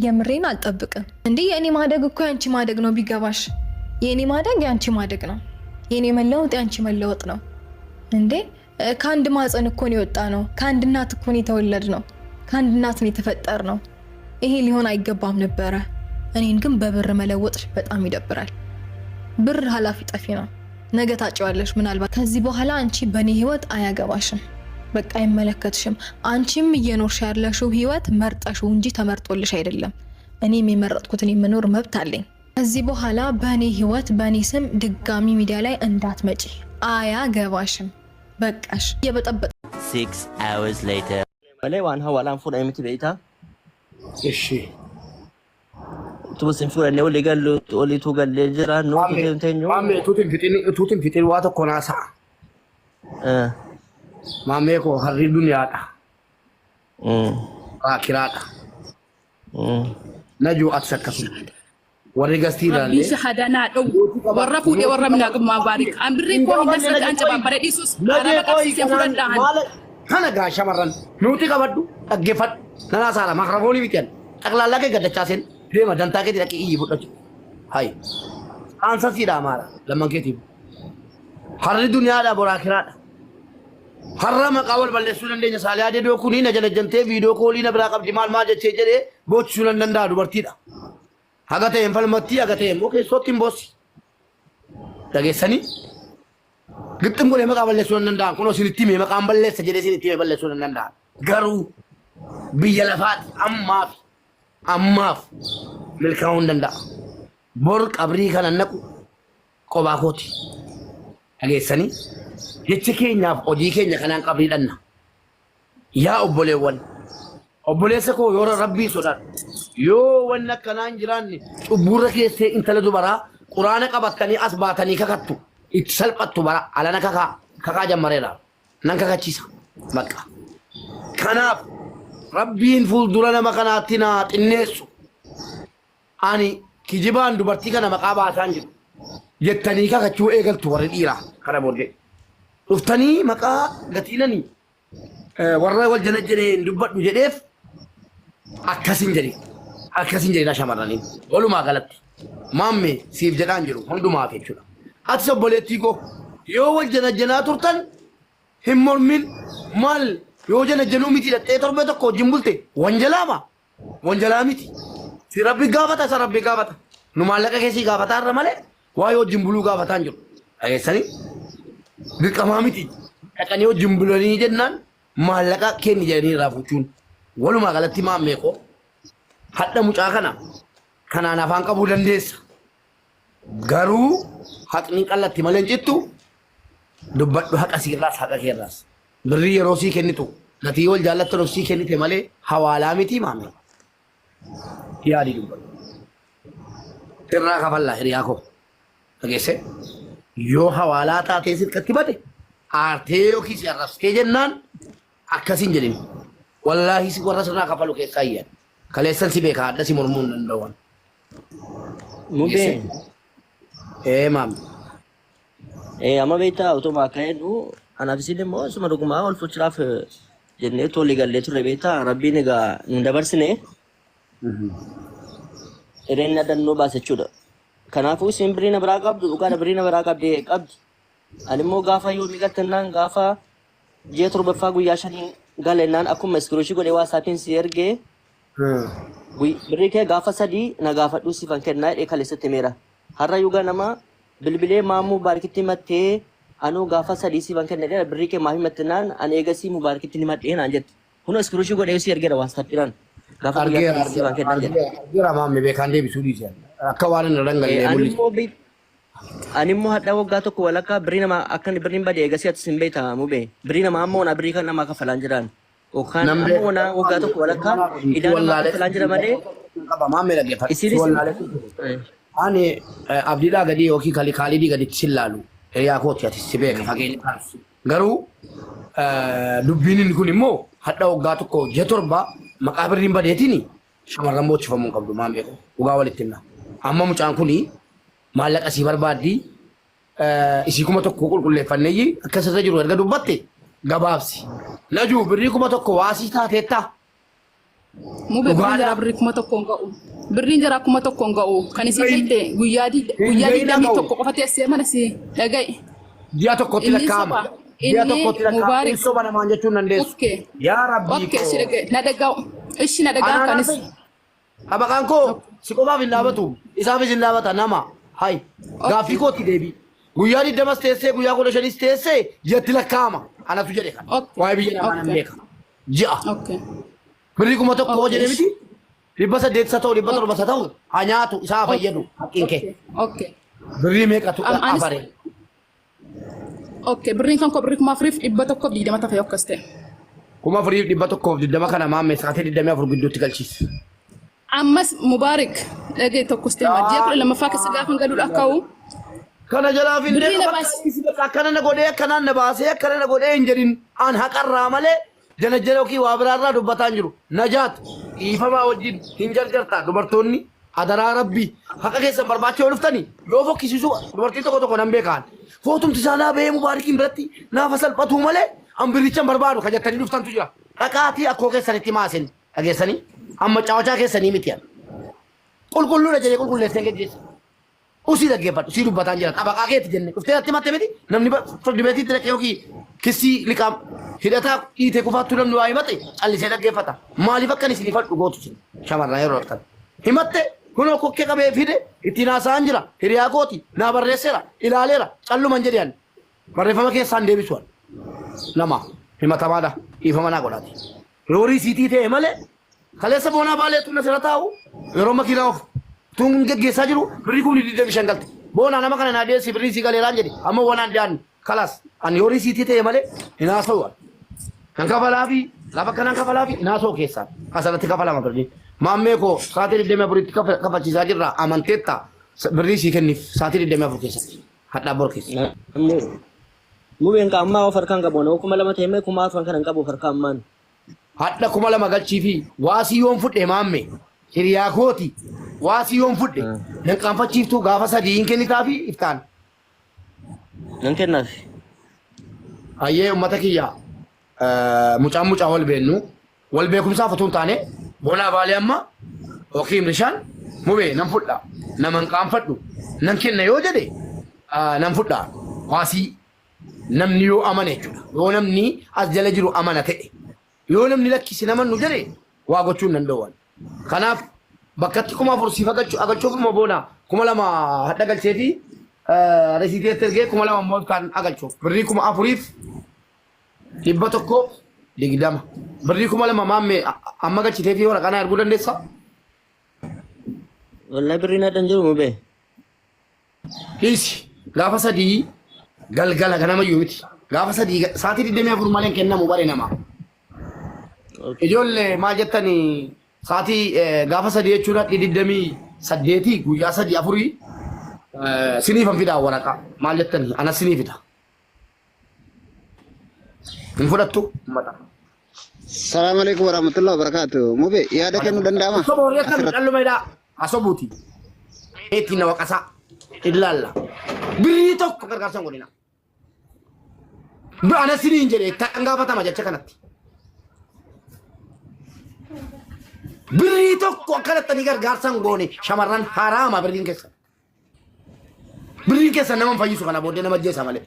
የምሬን አልጠብቅም። እንዴ የእኔ ማደግ እኮ ያንቺ ማደግ ነው። ቢገባሽ የእኔ ማደግ ያንቺ ማደግ ነው። የእኔ መለወጥ ያንቺ መለወጥ ነው። እንዴ ከአንድ ማህፀን እኮ ነው የወጣ ነው። ከአንድ እናት እኮ ነው የተወለድ ነው። ከአንድ እናት ነው የተፈጠር ነው። ይሄ ሊሆን አይገባም ነበረ። እኔን ግን በብር መለወጥሽ በጣም ይደብራል። ብር ኃላፊ ጠፊ ነው። ነገ ታጪዋለሽ። ምናልባት ከዚህ በኋላ አንቺ በእኔ ህይወት አያገባሽም፣ በቃ አይመለከትሽም። አንቺም እየኖርሽ ያለሽው ህይወት መርጠሽው እንጂ ተመርጦልሽ አይደለም። እኔም የመረጥኩትን የመኖር መብት አለኝ። ከዚህ በኋላ በእኔ ህይወት በእኔ ስም ድጋሚ ሚዲያ ላይ እንዳትመጪ፣ አያገባሽም። በቃሽ። እየበጠበጥ 6 hours later. Malee waan hawaalaan fuudhame miti beektaa? Ishi. Utuma isin fuudhannee olii gallu oliituu gallee jiraannu Maammee utuu teenyu. Maammee utuutin fixin waa tokko naasa'a. Maammee koo harri duniyaadha. Raakiraadha. Najuu atis akkasuma. Warri gastii Rabbiin ilaallee. shahadaa naa dhowwu. Warra fuudhee warra minaa baarik. An birrii koo hin dasatti an cabaabare dhiisus Najee araba qoyi qabsiisee kanaan fudhadhaa an. maala kana gaa shamarran nuti qabadhu dhaggeeffadhu nanaa saala makrafoonii miti an xaqlaallaa kee gaddachaa seen deema dantaa keetii dhaqii iyyi fudhachu hay aansa siidha amaara lamman keetiif harri duniyaadha boraa kiraadha har'a maqaa wal balleessuu dandeenya saaliyaa dedoo kunii na jalajjantee viidiyoo koolii na biraa qabdi maal maal jechee jedhee boochisuu nan danda'a dubartiidha haga ta'e hin falmattii haga ta'e immoo keessootti hin boossi dhageessanii Gixxim godhee maqaa balleessuu nan danda'an. Kunoo isinitti hime maqaan balleessa jedhee isinitti hime balleessuu nan danda'an. Garuu biyya lafaati ammaaf ammaaf milkaa'uu hin danda'a. Bor qabrii kana naqu qobaa kooti. Dhageessanii jecha keenyaaf hojii keenya kanaan qabrii dhanna. Yaa obboleewwan, obboleessa koo yoo Rabbii sodaadhu, yoo wanni akkanaa hin jiraanne cubbuurra keessee intala dubaraa quraana qabattanii as baatanii kakattu itti salphattu bara alana kakaa kakaa jammareera nan kakachiisa bakka. Kanaaf Rabbiin fuuldura nama kanaatti naa xinneessu ani kijibaan dubartii kana maqaa baasaan jiru jettanii kakachuu eegaltu warri dhiiraa kana booddee dhuftanii maqaa gatiinanii warra wal jala jedhee hin dubbadhu jedheef akkas hin jedhin. Akkas hin jedhin shamarraniin. Walumaa galatti. Maamme siif jedhaan jiru hundumaaf jechuudha. Atis obboleettii koo yoo wal jala jalaa turtan hin mormin maal yoo jala jaluu miti dhattee torbee tokko wajjin bulte wanjalaama. Wanjalaa miti. Si rabbi gaafata isa rabbi gaafata. Nu maallaqa keessii gaafataa irra malee waa'ee wajjin buluu gaafataa hin jiru. Dhageessanii? Dirqamaa miti. Dhaqanii wajjin bulanii jennaan maallaqa kenni jedhanii irraa fuuchuun. Walumaa galatti maammee koo hadha mucaa kana kanaan afaan qabuu dandeessa. Garuu haqni qallatti malee hin cittu dubbadhu haqa siirraas haqa keerraas. Birrii yeroo sii kennitu gatii wal jaallattanuuf sii kennite malee hawaalaa miti maame. Yaadii dubbadhu. Irraa kafallaa hiriyaa koo. Dhageesse yoo hawaalaa taatee sirkatti bade aartee yookiin si arrabsitee jennaan akkasiin jedhin. Wallaahi si warra sirraa kafalu keessaa iyyan. Kaleessan si beeka hadha si mormuu hin danda'u. Mubee. Ee maame. Amma beektaa utuma akka jedhu anaaf isin immoo isuma dhugumaa ol fuulduraaf jennee tolii gallee turre beektaa rabbiin egaa nu dabarsine hireen adannoo baase jechuudha. Kanaafuu isin birrii na biraa qabdu dhugaadha birrii na biraa qabdi qabdi. Ani immoo gaafa yoomii galtannaan gaafa ji'a torbaffaa guyyaa shanii galennaan akkuma iskiriishii godhee waasaappiin si ergee birrii kee gaafa sadii na gaafadhuu siifan kennaa jedhee kaleessatti himeera. Har'a yuga nama bilbilee maam Mubaarakitti himattee anuu gaafa sadii siifan kenna jedheera birrii kee maaf himatte naan ani eegasii Mubaarakitti himadhee naan jette. Kunoo iskiriishii godhee si ergeera waasaappiidhaan. Gaafa guyyaa Argeera sadii siifan argeera kennan jedhe. argeera argeera maamme beekaan deebisuu dhiise. Akka waan hin dhangallee Ani mul'isa. immoo ani immoo hadha waggaa tokko walakkaa birrii namaa akka inni birriin bade eegasii atis hin beekta mubee. Birrii namaa amma onaa birrii kan namaa kafalaan jiraan. Yookaan Nan amma beeka. onaa waggaa tokko walakkaa Si idaa namaa wallaalee kafalaan jira malee qaba maamme dhaggeeffadhu. Si isinis wallaalee Ani abdiidhaa gadii yookiin kali kaalidii gaditti sin laalu hiriyaa kooti ati si beeka fageenya kanas. Garuu dubbiin inni kun immoo hadha waggaa tokko ji'a torba maqaa birriin badeetiin shamarran boochifamuu hin qabdu maamee koo dhugaa walitti himna. Amma mucaan kun maallaqa sii barbaaddi isii 1000 qulqulleeffanneeyyi akka sirra jiru erga dubbatte gabaabsi. Najuu birrii 1000 waasii taateetta. Mube birriin Dhugaadha. jaraa birrii 1000 hin ga'u. Birriin jaraa 1000 hin ga'u. Kan isin Hin beekte guyyaa hin guyyaa gahin digdamii dhaga'u. tokko qofa teessee mana si dhaga'i. Ji'a tokkotti Inni lakkaa'ama. soba. Ji'a Inni tokkotti lakkaa'ama. Mubaarik. Hin soba namaan jechuu hin dandeessu. Okay. Yaa Rabbii Okay, si koo. dhaga'i. Na dhaga'u. Ishi na dhaga'a Anaan kanis. hafe. Abaqaan koo si qofaaf hin dhaabatu. Isaafis hin dhaabata nama. Hay. Gaaffii Okay. kootti deebii. Guyyaa 20s teessee guyyaa 15s teessee ji'atti lakkaa'ama. Anatu jedhe kana. Okay. Waa'ee biyya namaa nan Okay. beeka. Ji'a. Okay. Birrii 1000 Okay. jedhe miti. 800 isa ta'u 700 isa ta'u haa nyaatu isaa haa Okay. fayyadu haqqiin kee. Okay. Okay. Birrii meeqatu Anis afare. Okay, birriin kan koo birrii 4120 tafe akkas ta'e. 4120 kana maammee sa'aatii 24 gidduutti galchiisi. Ammas Mubaarik dhagee tokkos ta'e ji'a 12ffaa keessa gaafa galuudha ka'u Kana jalaa findee birrii na bakka baasi. dhiisi bakka akkana na godhee akkanaan na baasee akkana na godhee hin jedhin an haqarraa malee jala jala yookiin waa biraarraa dubbataa hin jiru. Najaat dhiifamaa wajjin hin jarjartaa dubartoonni adaraa rabbii haqa keessan barbaachuu yoo dhuftani yoo fokkisiisu dubartiin tokko tokko nan beekaan. Footumti isaa naa bahee mubaarikiin biratti naafa salphatuu malee an birricha hin barbaadu ka jettanii dhuftantu jira. Dhaqaatii akkoo keessanitti maasin dhageessanii amma caawachaa keessanii miti an. Qulqulluudha jedhee qulqulleessee geggeessa. Usii dhaggeeffadhu sii dubbataan jira xabaqaa keeti jenne dhuftee natti himatte miti namni firdi beetiitti dhaqee yookiin kissii liqaa hidhataa dhiitee kufaattuu namni waa himate callisee dhaggeeffata maaliif akkan isin hifadhu gootu isin shamarran yeroo dhaqxan himatte kunoo kokkee qabee fide ittiin haasa'aan jira hiriyaa kooti naa barreesseera ilaaleera calluman jedhe ani barreeffama keessaan deebisu ani nama himatamaadha dhiifama naa godhaati Loorii siitii ta'e malee kaleessa boonaa baalee tun asirra taa'u yeroo makiinaa ofu tun geggeessaa jiru birrii 25,000 galte. Boonaa nama kana naa dhiyeessi birrii sii galeeraan jedhe amma wanaan dhiyaanne kalaas ani loorii siitii ta'e malee hin haasa'u ani. Kan kafalaafi lafa kanaan kafalaafi hin haasa'u keessaan asirratti kafalama birrii. Maammee koo sa'aatii 24tti kafalchiisaa jirra amanteetta birrii sii kenniif sa'aatii 24 keessatti hadhaa bor keessa. Mubeen ka ammaa of harkaan qabu anoo 2000 ta'e malee 4000 kana hin qabu of harkaa ammaan. Hadha 2000 galchiifi waasii yoon fudhe maamme hiriyaa kooti waasii yoon fudhe nan qaanfachiiftuu gaafa sadii hin kennitaafi iftaan. Nan kennaaf. Hayyee ummata kiyya mucaan mucaa wal beennu wal beekumsaaf utuu hin taane bonaa baalee amma yookiin bishaan mubee nan fudha nama hin qaanfadhu nan kenna yoo jedhe nan fudha waasii namni yoo amane jechuudha yoo namni as jala jiru amana ta'e yoo namni lakkisi namannu jedhe waa gochuu hin danda'u ani. Kanaaf bakkatti 4000 siif agalchu agalchuuf immoo boona 2000 hadha galchee fi resiitii ergee 2000 immoo kan agalchuuf birrii 4120 birrii 2000 maammee amma galchitee fi waraqaa naa erguu dandeessaa? Wallahi birriin hadha hin jiru mubee. Dhiisi gaafa sadii galgala ganamayyuu miti. Gaafa sadii sa'aatii 24 malee hin kennamu bare nama. Ijoollee maal jettanii sa'aatii gaafa sadii jechuun hadhi 28 guyyaa sadii afurii siniifan fidaa waraqaa maal jettanii ana sinii fida. Hin fudhattu ummata. Salaam alaikum warahmatullahi wabarakatuh. Mube yaada kennuu danda'ama? Soba horii akkami Asirratti. calluma hidhaa asobuuti. Eetti na waqasaa illaalla. Birrii tokko gargaarsa hin godhina. Ana siniin jedhe ittaan gaafatama jecha kanatti. Birrii tokko akkanattanii gargaarsa hin goone shamarran haraama birriin keessan. Birriin keessan nama hin fayyisu kana booddee nama ajjeesa malee.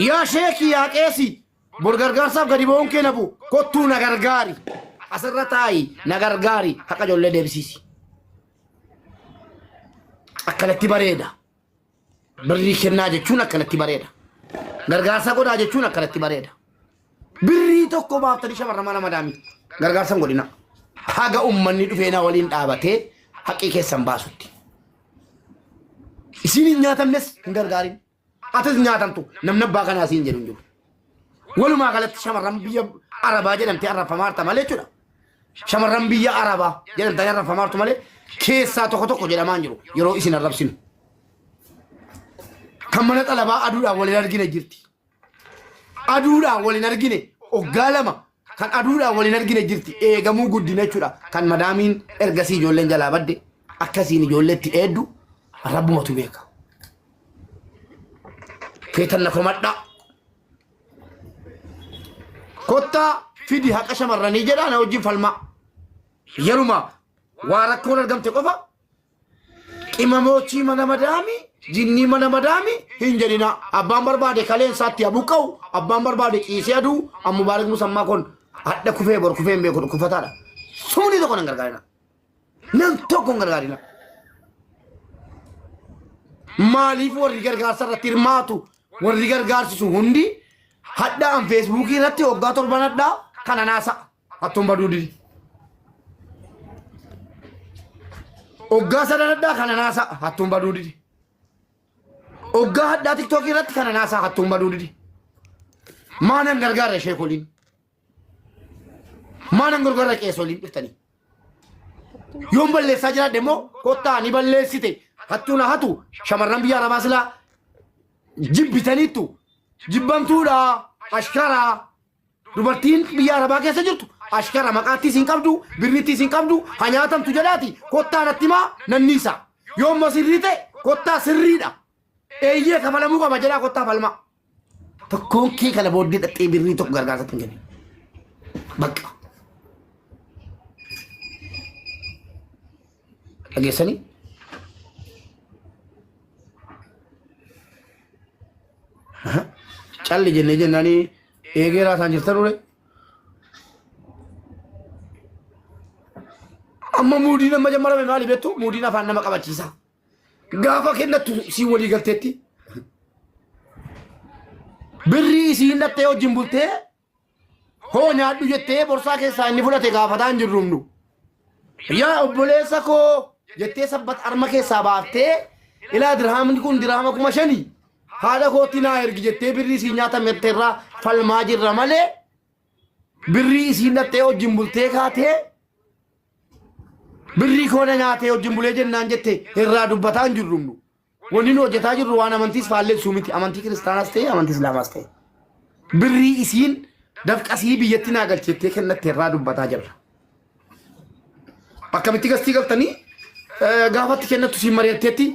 Yaa sheekii yaa qeesii bor gargaarsaaf gadi ba'uun kee nafu kottuu na gargaari. Asirra taa'i na gargaari haqa ijoollee deebisiisi. Akkanatti bareeda. Birrii kennaa jechuun akkanatti bareeda. Gargaarsa godhaa jechuun akkanatti bareeda. Birrii tokko baaftanii shamarran mana madaamii gargaarsa hin godhina. Haga ummanni dhufee na waliin dhaabatee haqii keessan baasutti. Isin hin nyaatamnes hin gargaarin. Atis nyaatamtu namni abbaa kanaa siin jedhu hin jiru. Walumaa galatti shamarran biyya Arabaa jedhamtee arrabfamaa jirta malee jechuudha. Shamarran biyya Arabaa jedhamtanii arrabfamaa jirtu malee keessaa tokko tokko jedhamaa hin jiru yeroo isin arrabsinu. Kan mana xalabaa aduudhaan wal hin argine jirti. Aduudhaan wal hin argine oggaa lama kan aduudhaan wal hin argine jirti. Eegamuu guddina jechuudha. Kan madaamiin ergasii ijoolleen jalaa badde akkasiin ijoolleetti eeddu rabbumatu beeka. Feetan na komadhaa. Kottaa Fidi haqa shamarranii jedhaa na wajjin falmaa. Yeruma waa rakkoon argamte qofa qimamoochii mana madaami jinnii mana madaami hin jedhina. Abbaan barbaade kaleen isaatti haa buqqa'u, abbaan barbaade ciisee aduu, an Mubaarak Musammaa kun hadha kufee bor kufee hin beeku dhukkubfataadha. Sumni tokko nan gargaarina. Nam tokko hin gargaarina. Maaliif warri gargaarsa irratti hirmaatu warri gargaarsisu hundi hadha an feesbuukii irratti waggaa torban hadhaa kana naasa hattuun baduu didi. Waggaa sadan hadhaa kana naasa hattuun baduu didi. Waggaa hadhaa tiktookii irratti kana naasa hattuun baduu didi. Maanan gargaarra sheekoliin. Maanan gargaarra qeesoliin dhuftanii. Yoon balleessaa jiraadhe immoo kottaa ni balleessite hattuu na hatu shamarran biyya arabaa silaa jibbitaniittu jibbamtuudha ashkaraa dubartiin biyya arabaa keessa jirtu ashkara maqaattiis hin qabdu birrittiis hin qabdu ha nyaatamtu jedhaati kottaa natti himaa nanniisa yoo immoo sirrii ta'e kottaa sirriidha eeyyee kafalamuu qaba jedhaa kottaa falmaa. Tokkoon kee kana booddee dhaxxee birrii tokko gargaarsatti hin kennin. Bakka. Dhageessanii? Calli jennee jennaanii eegee raasaan jirtan ture. Amma muudiin amma jammarame maali beektu? Muudiin afaan nama qabachiisa. Gaafa kennattu siin walii galteetti. Birrii isiin dhattee wajjin bultee hoo nyaadhu jettee borsaa keessaa inni fudhate gaafataa hin jirru nu. Yaa obboleessa koo jettee sabbat arma keessaa baaftee ilaa dirhaamni kun dirhaama 5,000 haadha kootti naa ergi jettee birrii isiin nyaatame irraa falmaa jirra malee birrii isiin dhattee wajjin bultee kaatee Birrii koo na nyaatee wajjin bulee jennaan jette irraa dubbataa hin jirru nu. Wanni nu hojjetaa jirru waan amantiis faallessuu miti. Amantii kiristaanaas ta'e amantii islaamaas ta'e. Birrii isiin dafqasii biyyatti naa galchettee kennatte irraa dubbataa jirra. Akkamitti gastii galtanii gaafatti kennattu siin mari'atteetti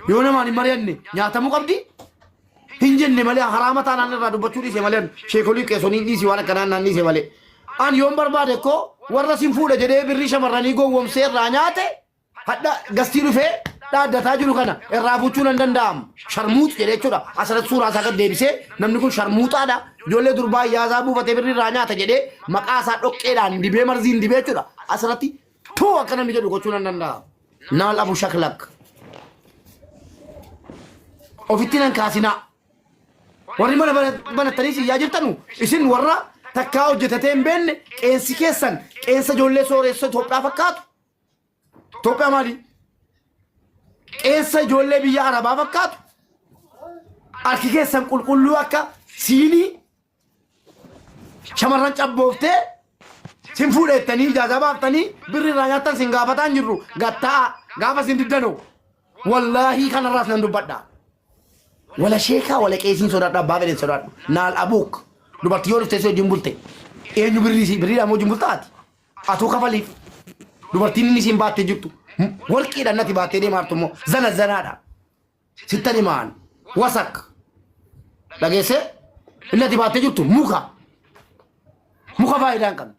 Yoo namaan hin mari'anne nyaatamuu qabdi. Hin jenne malee haraama taanaan irraa dubbachuu dhiise malee sheekolii qeesoniin dhiisi waan akkanaa naan dhiise malee. An yoon barbaade koo warra sin fuudha jedhee birrii shamarranii gowwomsee irraa nyaate hadha gastii dhufee dhaaddataa jiru kana irraa fuuchuu nan danda'amu. Sharmuux jedhee jechuudha. Asirratti suuraa isaa gad deebisee namni kun sharmuuxaadha. Ijoollee durbaa iyyaasaa buufatee birrii irraa nyaata jedhee maqaa isaa dhoqqeedhaan dibee marziin dibee jechuudha. Asirratti tuu akka namni jedhu gochuu nan danda'a. Naal abu shaklak. Ofitti nan kaasinaa. Warri mana banattanii iyyaa jirtanu isin warra takkaa hojjetatee hin beekne qeensi keessan qeensa ijoollee sooreessa Itoophiyaa fakkaatu. Itoophiyaa maali? Qeensa ijoollee biyya Arabaa fakkaatu. Harki keessan qulqulluu akka siinii Shamarran cabbooftee sin fuudha jettanii ijaazaa baaftanii birri irraa nyaattan sin gaafataa hin jirru gattaa gaafa sin diddanoo wallaahii kanarraas nan dubbadha. Wala sheekaa wala qeesiin sodaadhu abbaa fedhen sodaadhu naal abuuk dubartii yoo dhuftee si wajjin bulte eenyu birrii si birriidhaan wajjin bultaati atuu kafaliif dubartiin inni siin baattee jirtu warqiidhaan natti baattee deemaa jirtu immoo zana zanaadha. Sittan himaan wasak dhageessee inni ati baattee jirtu muka muka faayidaa hin qabne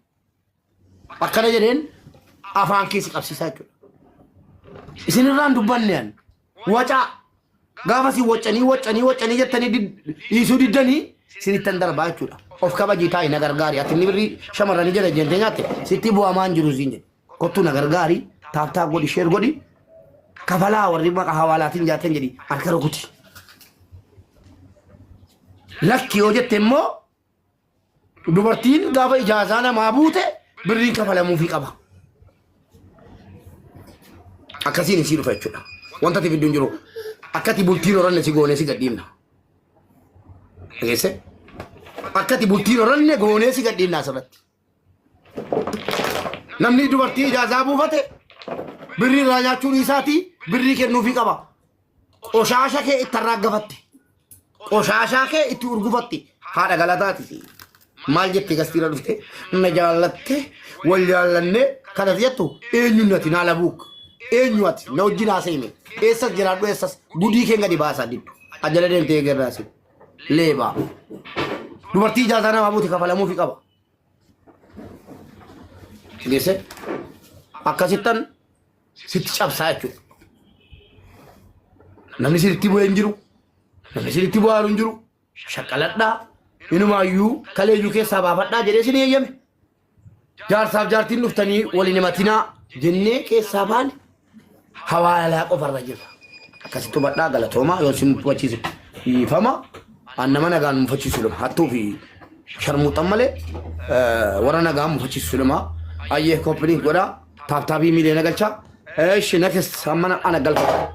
akkana jedheen afaan keessi qabsiisaa jechuudha. Isinirraan dubbanne ani wacaa gaafa isin waccanii waccanii waccanii jettanii dhiisuu diddanii isinittan darbaa jechuudha. Of kabajii taa'i na gargaari ati inni birrii shamarranii jala jettee nyaatte sitti bu'amaa hin jiru siin jedhe. Kottuu na gargaari taap taap godhi sheer godhi kafalaa warri maqa hawaalaatiin jaatan jedhi harka rukuti. Lakki yoo jette immoo dubartiin gaafa ijaazaa namaa buute birriin kafalamuufii qaba. Akkasiin isii dhufa jechuudha. Wanta ati fiddu hin jiru. Akkati bultiin horanne si goonee si gadhiifna. Dhageesse? Akkati bultiin horanne goonee si gadhiifna asirratti. Namni dubartii ijaazaa buufate birrii irraa nyaachuu dhiisaatii birrii kennuufii qaba. Qoshaasha kee itti arraaggafatte. Qoshaashaa kee itti urgufatte. Haadha galataati. Maal jettee gastiira dhufte na jaallatte wal jaallannee kanas jettu eenyu nati naa labuuk eenyu ati na wajjin haasa'ime eessas jiraadhu eessas gudii kee gadi baasaa diddu ajala deemtee eegarraasi. Leebaa. Dubartii ijaazaa namaa buute kafalamuufi qaba. Geesse akkasittan sitti cabsaa jechuudha. Namni sitti bu'ee hin jiru. Namni sitti bu'aa hin jiru. Shaqqaladhaa. Inumaayyuu kaleeyyuu keessaa baafadhaa jedhee sin eeyyame. Jaarsaaf jaartiin dhuftanii waliin himatinaa jennee keessaa baane hawaalaa qofarra jirra. Akkasitti hubadhaa galatoomaa yoo isin mufachiise dhiifama. An nama nagaan mufachiisu lama hattuu fi sharmuuxan malee warra nagaan mufachiisu lama. Ayyee koppiliin godhaa taaptaabii miiliyoona galchaa. Eeshi nakis amma ana galfata.